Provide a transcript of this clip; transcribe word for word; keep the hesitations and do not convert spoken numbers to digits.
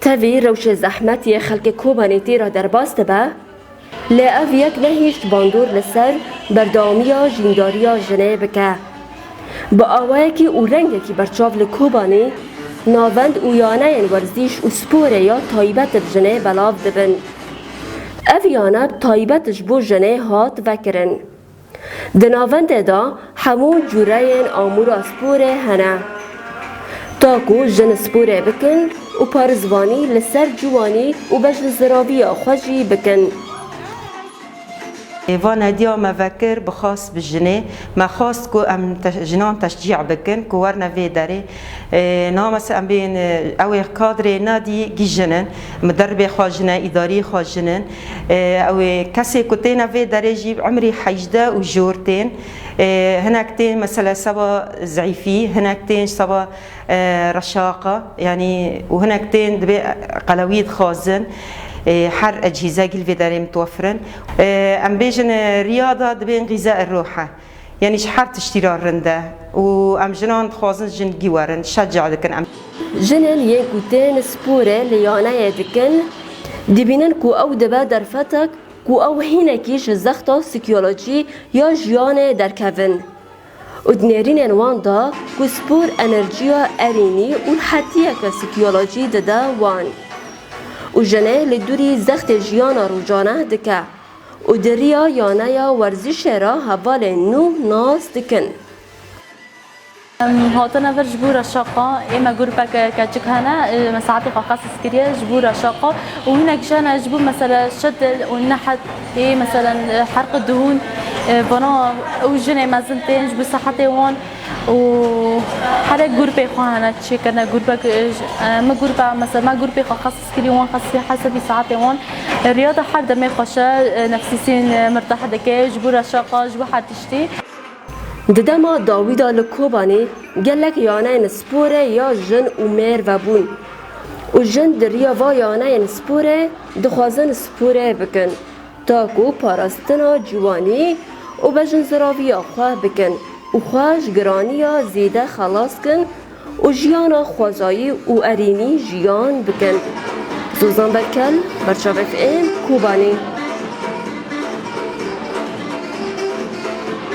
Tevî rewşê zehmet yê xelkê Kobanê tê re derbas dibe, lê ev yek nehişt bandor li ser berdewamiya jîndariya jinê bike. Bi awayekî û rengekî berçav li Kobanê navend û yaneyên werzîş û sporê ya taybet bi jinê belav dibin. Ev yane bi taybet ji bo jinê hat vekirin. Di navendê de hemû cûreyên amûra sporê hene. Ta ku jin sporê bikin û parêzvanî li ser ciwanî û bejnziraviya xwe jî bikin. Van hediya me vekir bi xas bi jinê. Me xwest ku em te- jinan teşcî bikin ku werne vê derê. Ê, niha mesela em bên, e, ew ê kadrê nadî gî jin in. Miderbê xwe jin e, îdarî xwe jin in. Ê, ew ê kesê ku têne vê derê jî bi emrî hejdeh û jor tên. Ê, hinek tên mesela seba zeîfî, hinek tên seba, e, reşaqa, yanî û hinek tên dibê qelewî dixwazin. Ê, her ecîze gîl vê derê mitwefir in. Ê, em bêjin, e, riyada dibên xîza ruh e. Yanî ji her tiştî re rind e û em jinan dixwazin jin gî werin, şeca dikin em. Jinên yên ku tên sporê li yaneyê dikin, dibînin ku ew dibe derfetek ku ew hînekî ji zexta sîkolojî ya jiyanê derkevin û di nêrînên wan de ku spor enerjiya erênî û rehetiyeke sîkolojî dide wan û jinê li dûrî zextê jiyana rojane dike. û di riya yaneya werzîşê re hevalên nû nas dikin. Em hatine vir ji bo reşaqa, ê me grûpeke keçik hene, me saetê xwe xesis kiriye ji bo reşaqa û hinek ji hene ji bo mesela şetil û nehet ê mesela herqi dihûn, vana ew jinê mezin tên ji bo sehetê wan û herek grûpê xwe hene çêkirine grûpek, min grûpa mesela me grûpê xwe xesis kirî wan xesî hesebî saetê wan. Riyada her demê xweş e, nefsîsîn mirtah dike ji bo reşaqa, ji bo her tiştî. Di dema dawî de li Kobanê gelek yaneyên sporê ya jin û mêr vebûn û jin di riya va yaneyên sporê dixwazin sporê bikin, ta ku parastina ciwanî û bejinziraviya xwe bikin û xwe ji giraniya zêde xelas kin û jiyana xwezayî û erênî jiyan bikin. Zozan Berkel, Berçav F M, Kobanê.